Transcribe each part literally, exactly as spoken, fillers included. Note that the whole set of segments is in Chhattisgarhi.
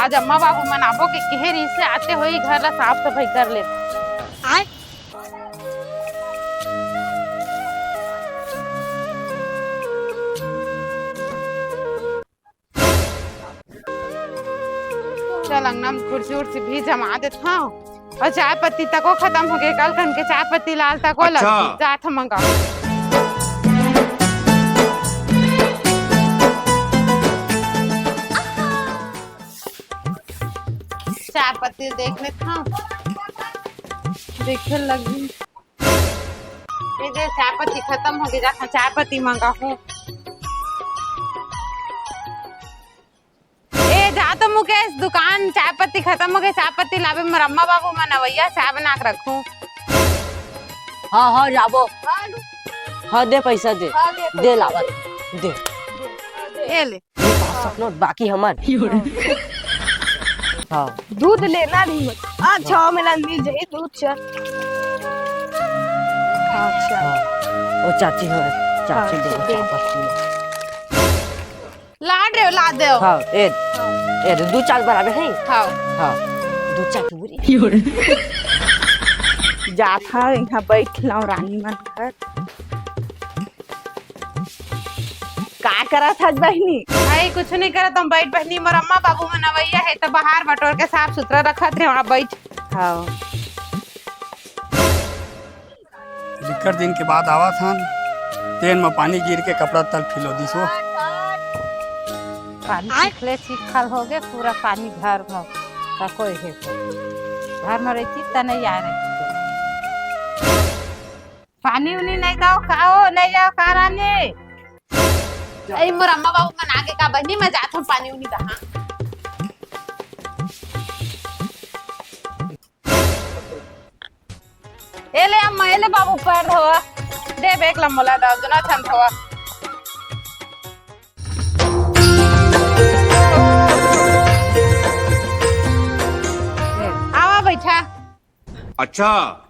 आज अम्मा बाबू मन आबो के केहे रिहिसे, आते होही घर ला साफ सफाई कर ले। आय। चल, अंगना में कुर्सी उर्सी भी जमा देत हव। अउ चाय पत्ती तको खतम होगे, कल खन के चाय पत्ती लाल तको अच्छा। लगही, जात हव मंगा। चाय पत्ती देख लेत हव, देखे लगही। ए दे, चाय पत्ती खतम होगे, जात हव चाय पत्ती मंगाहूं। ए, जा तो मुकेश, दुकान चाय पत्ती खतम होगे, चाय पत्ती लाबे, मोर अम्मा बाबू मन अवइया, चाय बना के रखहूं। हाँ, हाँ, जाबो। हाँ, दे पैसा दे। हाँ, दे दे पैसा लावत। दे। ए ले। ये पाँच सौ नोट बाकी हमर। हाँ। दूध लेना नहीं मत। अच्छा, मिलन मिल जाई दूध, चल। अच्छा। हाँ। ओ चाची हो, चाची हाँ, दे, दे। चाय पत्ती। लाड रे, ला दे। हाँ, ए, ए, दू चार बराबर है। हाँ। हाँ, दू चार पूरी। जात हव, इहाँ बैठ लव रानी मन घर। का करत हस बहिनी? अरे, कुछ नहीं करत हूँ, बैठ बहिनी, मोर अम्मा बाबू मन अवइया हे, त बाहर बटोर के साफ सुथरा रखत रहे, वहाँ बैठ। हाँ। बिकट दिन के बाद आवत हन, तेन म पानी गिर के कपड़ा तल फिलो दिस वो। पानी चिखले चिखल होगे, पूरा पानी घर म तको हे। घर म रहितिस त नइ आय रहितिस। पानी उनी नइ दव का ओ, नइ दव का रानी? अई मोर अम्मा बाबू मन आगे का बहिनी, मैं जात हूँ पानी उनी दहा। ए ले अम्मा, ए ले बाबू, पैर धोवा। दे बेग ला मोला, दा, दोनों ठन धोवा। आवा बैठा। अच्छा।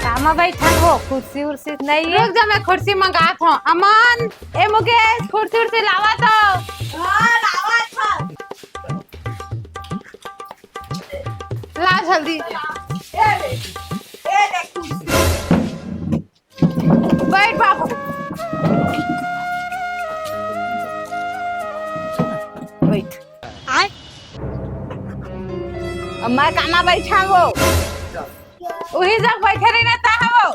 कामा बैठा वो, कुर्सी उर्सी नहीं है। रुक जा, मैं कुर्सी मंगात हूँ। अमन, ए मुकेश, कुर्सी उर्सी लावा तो। हाँ, लावा था। ला जल्दी। ए ले, ए ले कुर्सी। बैठ बाबू। बैठ। आय। अम्मा, कामा बैठा वो? उही जग बैठे रहिना ता हवो।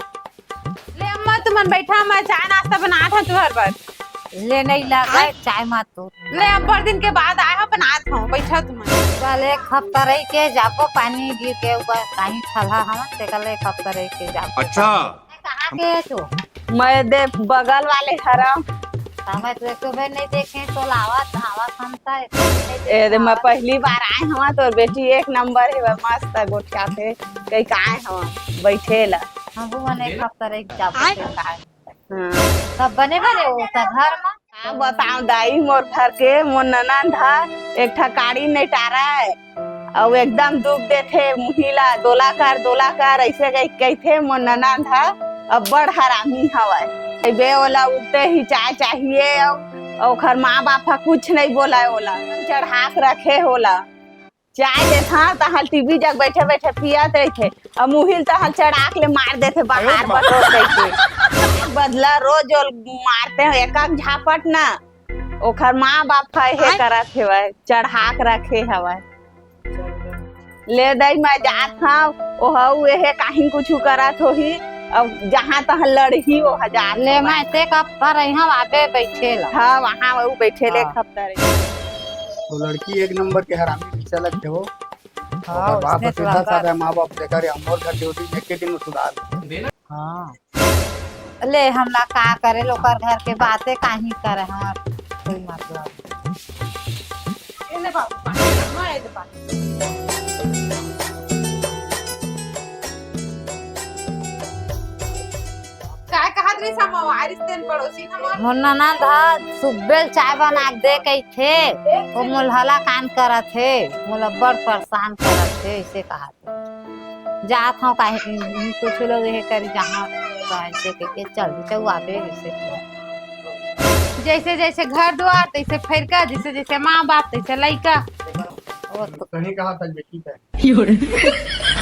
ले अम्मा, तुमन बैठा, मैं चाय नाश्ता बनात हूँ तुहर बर। ले नहीं लगा, आय। चाय मत तू। ले, अब्बड़ दिन के बाद आय हव, बनात हूँ, बैठा तुमन। चल, एक हफ्ता रहि के जाबो, पानी गिर के ऊपर कहीं ठलहा हवन, तेकर ले एक हफ्ता रहि के जाबो। अच्छा। कहाँ के तू? मैं दे बगल वाले हरम। हमें तो एक बेर नहीं देखे, तो लावत, आवा हम ता, एक बेर नहीं देखे, ए दे, मैं आवा। पहली बार आय हूँ, तोर बेटी एक नंबर हे, मस्त गोठियाथे, कहीं का आय हूँ, बैठे ला। हम वो मने एक हफ्ता रहि के जाबो, आय। फिर का आय। हाँ। सब बने बने होता घर में। का बताऊं दाई, मोर घर के मोर ननंद ह एक ठा काड़ी नइ टारय, अउ एकदम दुख देथे, मुही ला दोला कर, दोला कर, अइसे कहि, कहिथे। मोर ननंद ह अब्बड़ हरामी हवय। बे ओला उठते ही चाय चाहिए, अउ, अउ ओखर माँ बाप ह कुछ नइ बोलय ओला, चढ़ा के रखे ओला। चाय देथंव, तहां टीवी जग बइठे बइठे पियत रहिथे, अउ मुही ल तहां चढ़ा के ले मार देथे, बाहर बटोर कहिके। बदला रोज ओला मारथे, एक एक झापट ना, ओखर माँ बाप ह हे करत हेवय, चढ़ा के रखे हवय। ले दई, मैं जात हंव, ओहू एहे काहीं कुछु करत होही, अउ जहां तहां लड़ही, ओह जात ले हवय। मैं ते कब पर रही हंव, आबे बइठे ला। हां, वहां वो बइठे ले, हां। खपता रही। वो लड़की एक नंबर के हरामी पीछे लगथे वो। हाँ, ओकर बाप उसने ह तो सीधा लगा। साधा माँ बाप देखा रे, हमर घर के होती एक के दिन में सुधार। हाँ। ले, हमला का करे, ओकर घर के बातें काहीं करे, हमार कोई मतलब। ए ले बाबू, पानी, हाँ, ए ले पानी। काय कहत रहिस, हम आवारिस तेन पड़ोसी हमर? मोर ननद ह सुब्बे ल चाय बना के दे कहिथे, वो मोलहला कान करत हे, मोला बड़ परेशान करत हे, अइसे कहत हे। जात हंव काहे, कुछ लोग ये करी जहाँ कहे से के, के चल, चल आबे, अइसे कहत। जैसे जैसे घर द्वार तैसे फैरका, जैसे जैसे माँ बाप तैसे लइका। सही कहा था बेटी का।